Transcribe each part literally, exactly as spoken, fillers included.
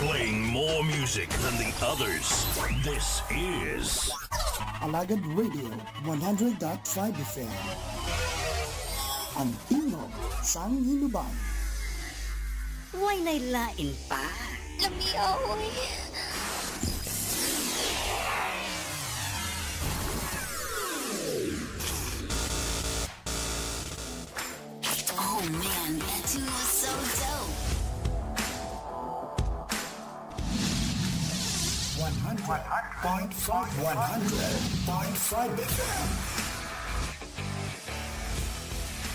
Playing more music than the others. This is Alagad Radio one hundred point five F M. Ang tingog sang Hinubang. Way nay lain pa. Lamia, oy. Oh man, that tune was so dope. One hundred point five, one hundred point five F M.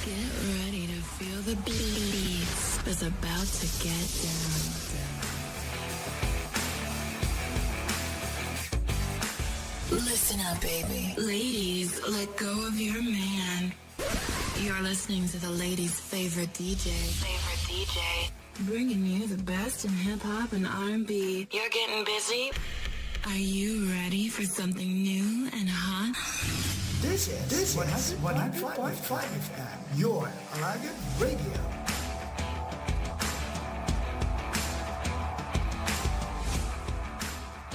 Get ready to feel the beats. It's about to get down. Listen up, baby. Ladies, let go of your man. You're listening to the ladies' favorite D J. Favorite D J. Bringing you the best in hip hop and R and B. You're getting busy? Are you ready for something new and hot? This is, this is one hundred point five F M, your Alagad Radio.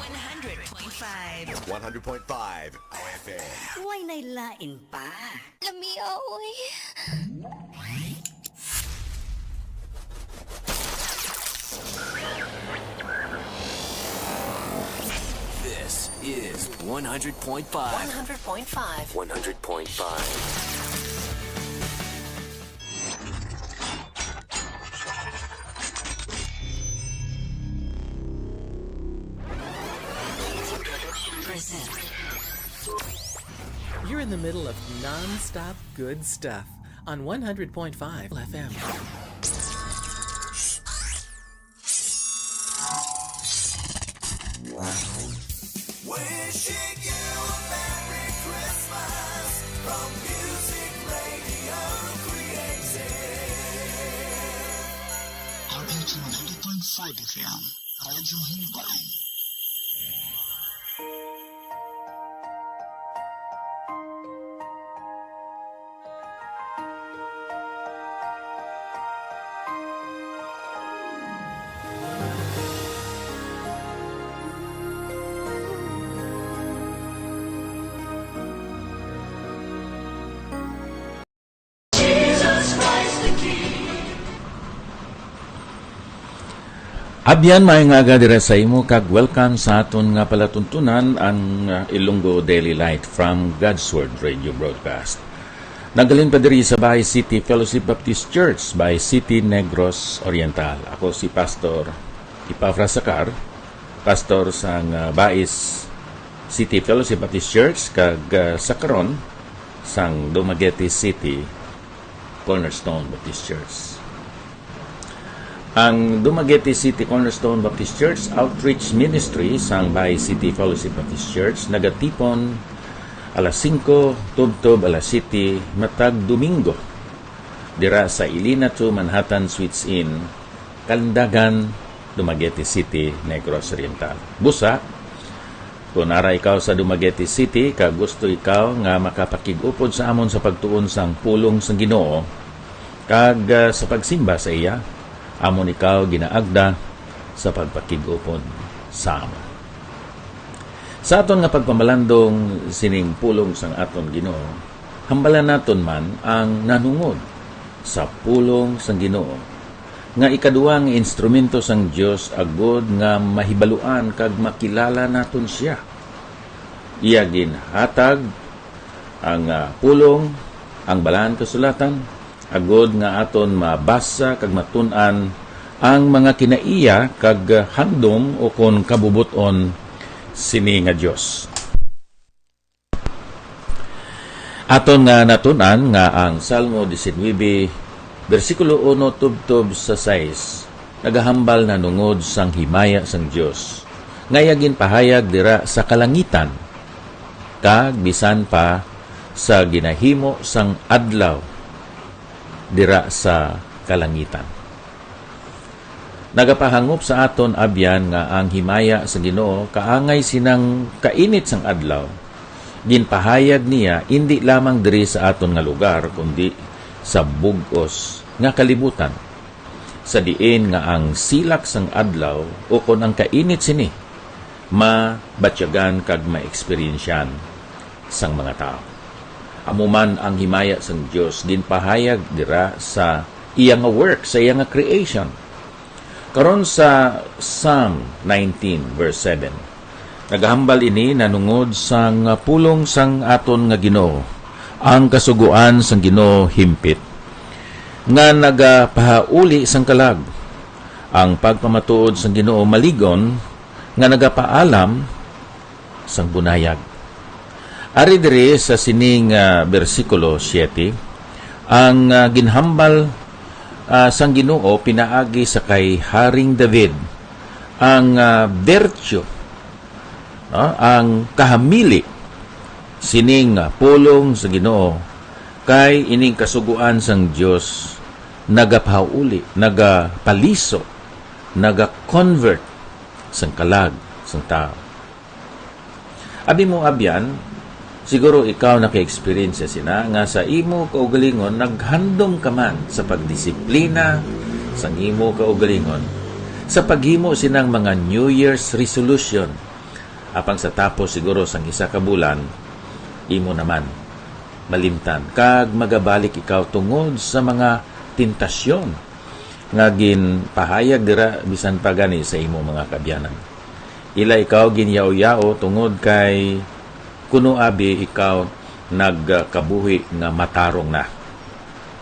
One hundred point five. One hundred point five O F M. Way nay lain pa. Lamia, oy. This is one hundred point five. One hundred point five. One hundred point five. You're in the middle of non-stop good stuff on one hundred point five F M. Wishing you a Merry Christmas from Music Radio Creative. R H one hundred point five F M, Radyo Himbang. Abyan, maayong aga dira sa imo, kag welcome sa aton nga palatuntunan, ang, uh, Ilonggo Daily Light from God's Word Radio Broadcast. Naghalin pa diri sa Bais City Fellowship Baptist Church, Bais City, Negros Oriental. Ako si Pastor Epafras Sacar, pastor sang, uh, Bais City Fellowship Baptist Church, kag, uh, sa karon sang Dumaguete City Cornerstone Baptist Church. Ang Dumaguete City Cornerstone Baptist Church Outreach Ministry sang Bais City Fellowship Baptist Church nagatipon alas singko tubtob alas siyete matag Domingo dira sa Elena Two Manhattan Suites Inn, Kalindagan, Dumaguete City, Negros Oriental. Busa, kon ara ikaw sa Dumaguete City kag gusto ikaw nga makapakig-upod sa amon sa pagtuon sang pulong sang Ginoo kag, ah, sa pagsimba sa iya, amon ikaw ginaagda sa pagpakig-upod sa amon. Sa aton nga pagpamalandong sining pulong sang aton Ginoo, hambalan naton man ang nanungod sa pulong sang Ginoo, nga ikaduha nga instrumento sang Dios, agod nga mahibaluan kag makilala naton sia. Iya ginhatag ang, ah, pulong, ang Balaan Kasulatan, agod nga aton mabasa kag matun-an ang mga kinaiya kag handom ukon kabubot-on sini nga Dios. Aton nga natun-an nga ang Salmo diecinuebe, bersikulo uno tubtob sa sais, nagahambal nanungod sang himaya sang Dios, nga iya ginpahayag dira sa kalangitan, kag bisan pa sa ginahimo sang adlaw dira sa kalangitan. Nagapahangop sa aton abyan nga ang himaya sa Ginoo kaangay sinang kainit sang adlaw. Ginpahayag niya indi lamang diri sa aton nga lugar, kundi sa bug-os nga kalibutan. sa diin nga ang silak sang adlaw ukon ang kainit sini mabatyagan kag maeksperiensyahan sang mga tawo. Amo man ang himaya sang Dios ginpahayag dira sa iya nga work, sa iya nga creation. Karon sa Psalm nineteen verse seven, nagahambal ini nanungod sang pulong sang aton nga Ginoo. Ang kasugoan sang Ginoo himpit, nga nagapahauli sang kalag. Ang pagpamatuod sang Ginoo malig-on, nga nagapaalam sang bunayag. Ari diri sa sining, ah, bersikulo siete, ang, ah, ginhambal, ah, sang Ginoo pinaagi sa kay Haring David, ang, ah, virtue, no, ang kahamili sining, ah, pulong sa Ginoo, kay ining kasugoan sang Dios nagapahauli, nagapaliso, naga-convert sang kalag sang tawo. Abi mo, abyan, siguro ikaw naka-experience sina nga sa imo kaugalingon naghandom ka man sa pagdisiplina sang imo kaugalingon, sa paghimo sinang mga New Year's resolution. Apang sa tapos siguro sang isa ka bulan, imo naman malimtan, kag magabalik ikaw tungod sa mga tentasyon nga ginpahayag dira, bisan pa gani sa imo mga kaabyanan. Ila ikaw ginyaw-yaw tungod kay kuno abi ikaw nagkabuhi nga matarong na.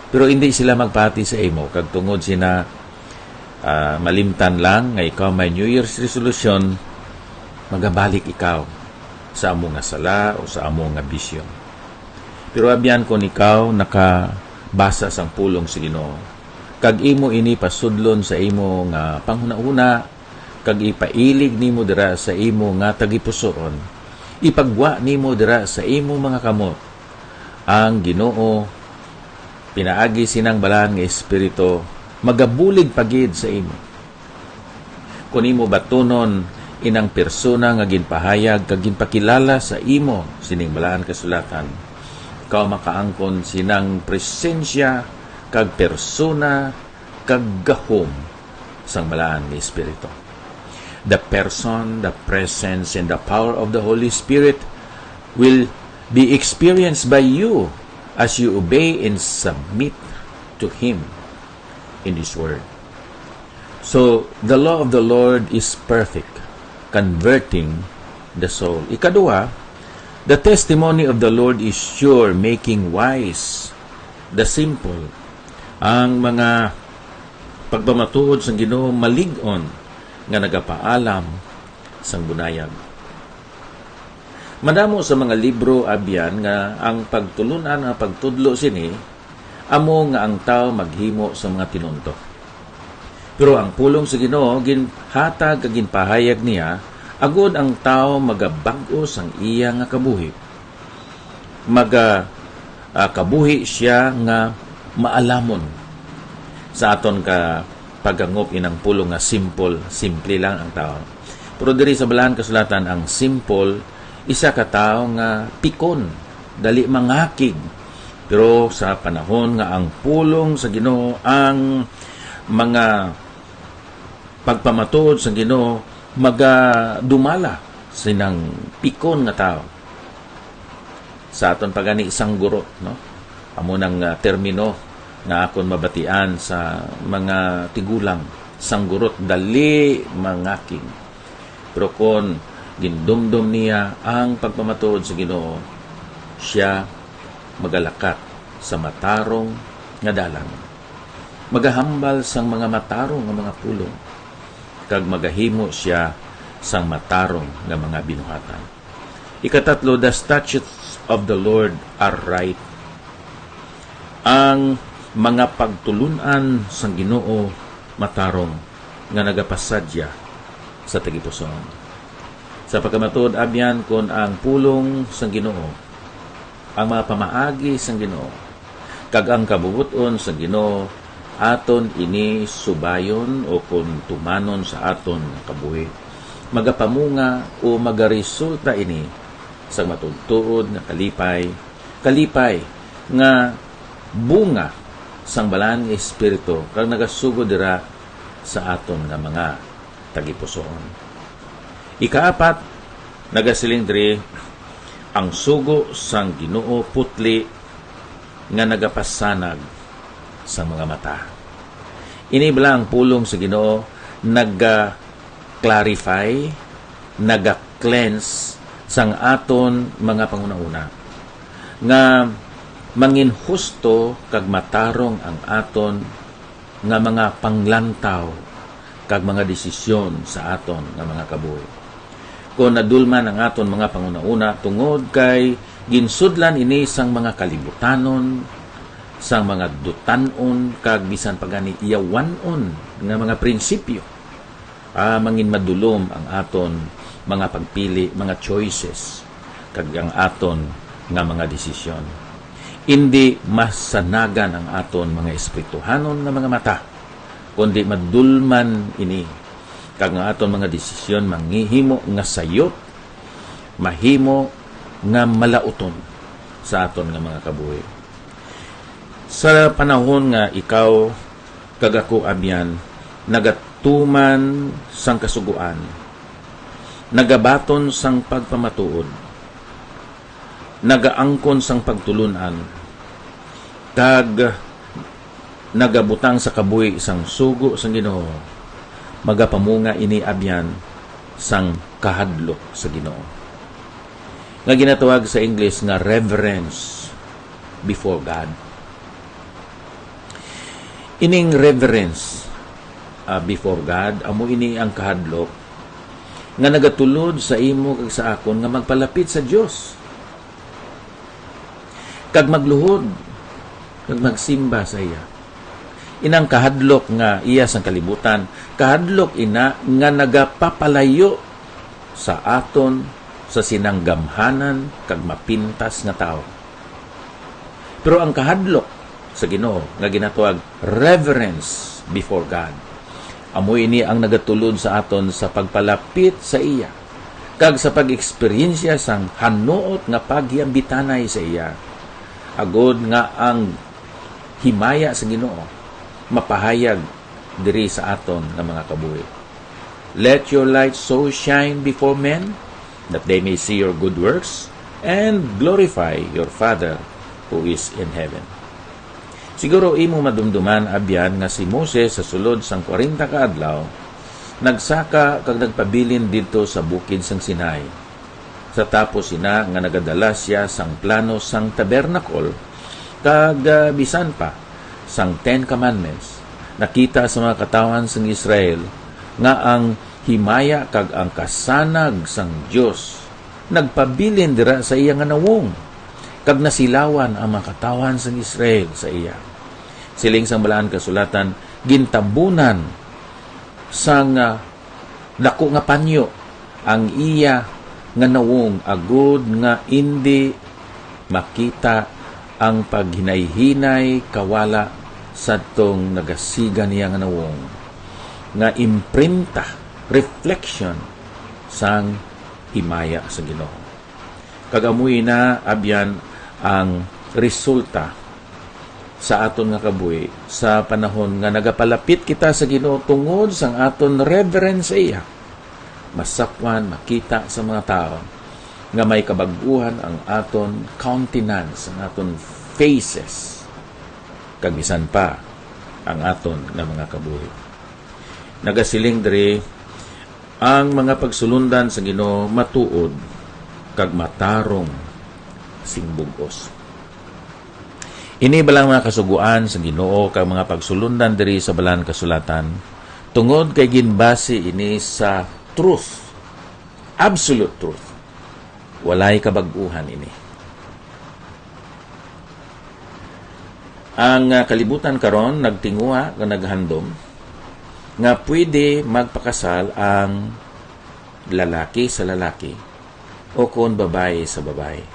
Pero indi sila magpati sa imo, kag tungod sina, ah, malimtan lang nga ikaw may New Year's resolution, magabalik ikaw sa amo nga sala o sa amo nga bisyo. Pero abyan, kon ikaw nakabasa sang pulong sa Ginoo, kag imo ini pasudlon sa imo nga panghunahuna, kag ipailig nimo dira sa imo nga tagipusoon, ipagwa nimo dira sa imo mga kamot, ang Ginoo, pinaagi sinang Balaan nga Espiritu, magabulig pa gid sa imo. Kon imo batunon inang persona nga ginpahayag kag ginpakilala sa imo sining Balaan Kasulatan, ikaw makaangkon sinang presensya kag persona kag gahom sang Balaan nga Espiritu. The person, the presence, and the power of the Holy Spirit will be experienced by you as you obey and submit to Him in His Word. So, the law of the Lord is perfect, converting the soul. Ikaduha, the testimony of the Lord is sure, making wise the simple. Ang mga pagpamatuod sang Ginoo malig-on nga nagapaalam sang bunayag. Madamo sa mga libro abyan nga ang pagtulun-an nga pagtudlo sini amo nga ang tawo maghimo sa mga tinunto. Pero ang pulong sa Ginoo ginhatag kag ginpahayag niya agod ang tawo magabag-o sang iya nga kabuhi. Maga, ah, kabuhi siya nga maalamon. Sa aton ka paghangop inang pulong nga simple, simple lang ang tawo. Pero diri sa Balaan Kasulatan, ang simple, isa ka tawo nga pikon, dali mangakig. Pero sa panahon nga ang pulong sa Ginoo, ang mga pagpamatuod sa Ginoo magadumala sinang pikon nga tawo. Sa aton pa gani, sanggurot, no? Amo nang, ah, termino nga akon mabatian sa mga tigulang, sanggurot, dali mangakig. Pero kon gindumdom niya ang pagpamatuod sa Ginoo, siya magalakat sa matarong nga dalan. Magahambal sang mga matarong nga mga pulong, kag magahimo sia sang matarong nga mga binuhatan. Ikatatlo, the statutes of the Lord are right. Ang mga pagtulun-an sang Ginoo matarong, nga nagapasadya sa tagipusoon. Sa pagkamatuod, abyan, kon ang pulong sang Ginoo, ang mga pamaagi sang Ginoo, kag ang kabubot-on sang Ginoo, aton ini subayon o kon tumanon sa aton nga kabuhi, magapamunga o magaresulta ini sa matuodtuod nga kalipay, kalipay nga bunga sang Balaan nga Espiritu, kag nagasugod dira sa aton nga mga tagipusoon. Ikaapat, nagasiling diri, ang sugo sang Ginoo putli nga nagapasanag sa mga mata. Ini bala ang pulong sa Ginoo naga-clarify, naga-cleanse sang aton mga panghunahuna, nga mangin husto kag matarong ang aton nga mga panglantaw kag mga desisyon sa aton nga mga kabuhi. Kon nadulman ang aton mga panghunahuna tungod kay ginsudlan ini sang mga kalibutanon, sang mga dutan-on, kag bisan pa gani yawan-on nga mga prinsipyo, ah, mangin madulom ang aton mga pagpili, mga choices, kag ang aton nga mga desisyon. Indi masanagan ang aton mga espirituhanon nga mga mata, kundi madulman ini, kag ang aton mga desisyon manghihimo nga sayop, mahimo nga malauton sa aton nga mga kabuhi. Sa panahon nga ikaw kag ako, abyan, nagatuman sang kasugoan, nagabaton sang pagpamatuod, nagaangkon sang pagtulon-an, kag nagabutang sa kabuhi sang sugo sang Ginoo, magapamunga ini, abyan, sang kahadlok sa Ginoo, nga ginatawag sa Ingles nga reverence before God. Ining reverence, ah, before God, amo ini ang kahadlok nga nagatulod sa imo kag sa akon nga magpalapit sa Dios, kag magluhod, kag magsimba sa iya. Inang kahadlok nga iya sang kalibutan, kahadlok ina nga nagapapalayo sa aton sa sinanggamhanan kag mapintas nga tawo. Pero ang kahadlok sa Ginoo nga ginatawag reverence before God, amo ini ang nagatulod sa aton sa pagpalapit sa iya kag sa pag-eksperyensya sang hanuot nga paghiambitanay sa iya, agod nga ang himaya sa Ginoo mapahayag diri sa aton nga mga kabuhi. "Let your light so shine before men, that they may see your good works and glorify your Father who is in heaven." Siguro imo madumduman, abyan, nga si Moses sa sulod sang kwarenta ka adlaw nagsaka kag nagpabilin didto sa bukid sang Sinai. Sa tapos sina nga nagadala sia sang plano sang tabernakol, kag, ah, bisan pa sang Ten Commandments, nakita sa mga katawhan sang Israel nga ang himaya kag ang kasanag sang Dios nagpabilin dira sa iya nga nawong, kag nasilawan ang mga katawhan sang Israel sa iya. Siling sang Balaan Kasulatan, gintabunan sang, ah, daku nga panyo ang iya nga nawong, agod nga indi makita ang paghinayhinay kawala sadtong nagasiga niya nga nawong, nga imprinta, reflection sang himaya sa Ginoo. Kag amo ina, abyan, ang resulta sa aton nga kabuhi sa panahon nga nagapalapit kita sa Ginoo tungod sang aton reverence sa iya. Masapwan makita sa mga tawo nga may kabag-uhan ang aton countenance, ang aton faces, kag bisan pa ang aton nga mga kabuhi. Nagasiling diri, ang mga pagsulondan sa Ginoo matuod kag matarong sing bug-os. Ini bala ang mga kasugoan sa Ginoo kag mga pagsulondan diri sa Balaan Kasulatan, tungod kay ginbase ini sa truth, absolute truth. Walay kabag-uhan ini. Ang, ah, kalibutan karon nagtinguha nga naghandom nga pwede magpakasal ang lalaki sa lalaki o kon babayi sa babayi.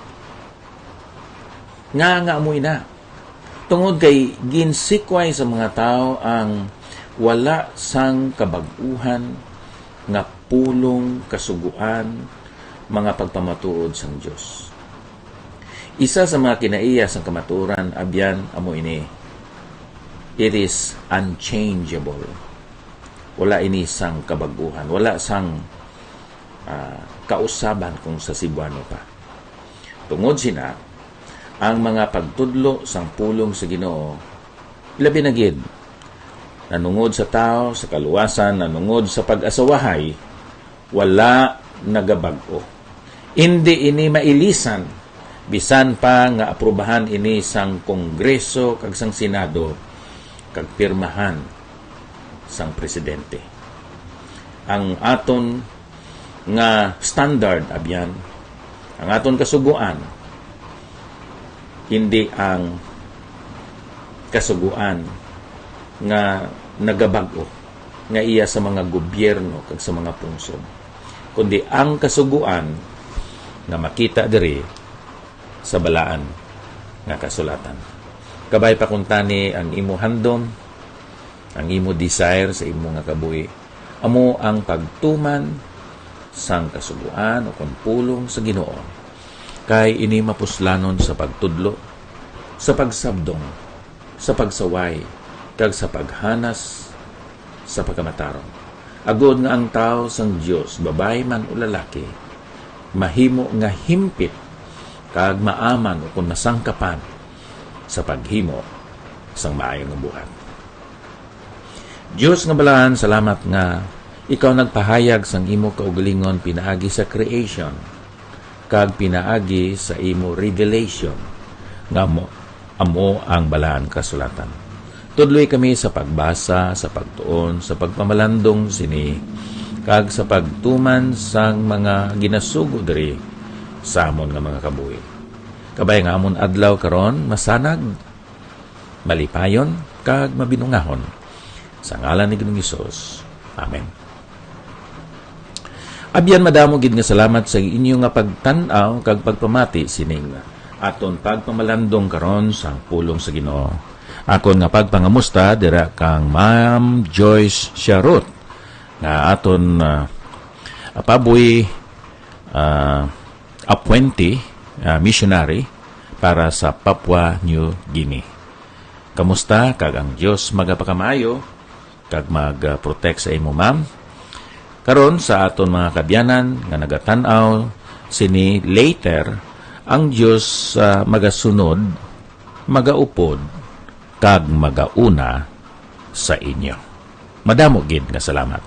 Nga, nga amo ina? Tungod kay ginsikway sa mga tawo ang wala sang kabag-uhan nga pulong, kasugoan, mga pagpamatuod sang Dios. Isa sa mga kinaiya sang kamatuoran, abyan, amo ini. It is unchangeable. Wala ini sang kabaguhan, wala sang, ah, kausaban kung sa Cebuano pa. Tungod sina, ang mga pagtudlo sang pulong sa Ginoo, labi na gid nanungod sa tawo, sa kaluwasan, nanungod sa pag-asawahay, wala nagabag-o. Indi ini mailisan, bisan pa nga aprubahan ini sang Kongreso kag sang Senado, kag pirmahan sang presidente. Ang aton nga standard, abyan, ang aton kasugoan, hindi ang kasugoan nga nagabag-o nga iya sa mga gobyerno kag sa mga pungsod, kundi ang kasugoan nga makita diri sa balaan nga kasulatan. Kabay pa kuntani ang imo handom, ang imo desire sa imo nga kabuhi, amo ang pagtuman sang kasugoan o kon pulong sa Ginoo, kay ini mapuslanon sa pagtudlo, sa pagsabdong, sa pagsaway, kag sa paghanas sa pagkamatarong, agod nga ang tawo sang Dios, babayi man o lalaki, mahimo nga himpit kag maaman ukon masangkapan sa paghimo sang maayo nga buhat. Dios nga balaan, salamat nga ikaw nagpahayag sang imo kaugalingon pinaagi sa creation kag pinaagi sa imo revelation, nga amo, amo ang balaan kasulatan. Tudloy kami sa pagbasa, sa pagtuon, sa pagpamalandong sini, kag sa pagtuman sang mga ginasugo diri sa amon nga mga kabuhi. Kabay nga amon adlaw karon masanag, malipayon, kag mabinungahon. Sa ngalan ni Ginoong Hesus. Amen. Abyan, madamo gid nga salamat sa inyo nga pagtan-aw kag pagpamati sining aton pagpamalandong karon sang pulong sa Ginoo. Akon nga pagpangamusta dira kang Ma'am Joyce Charot nga aton, ah, pabuhi, ah, appointee, ah, missionary para sa Papua New Guinea. Kamusta, kag ang Dios magapakamaayo kag mag-protect sa imo, ma'am. Karon, sa aton mga kabyanan nga nagatan-aw sini later, ang Dios, ah, magasunod, magaupod, kag magauna sa inyo. Madamo gid nga salamat.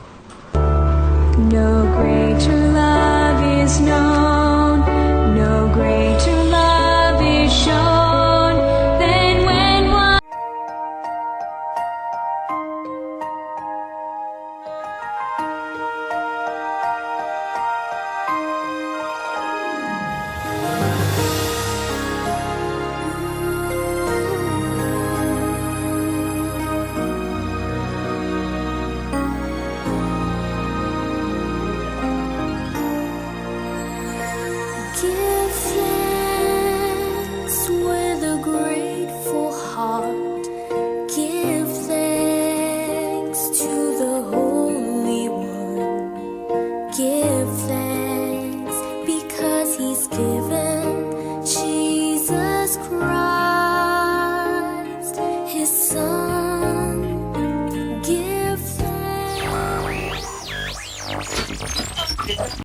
No greater love is known.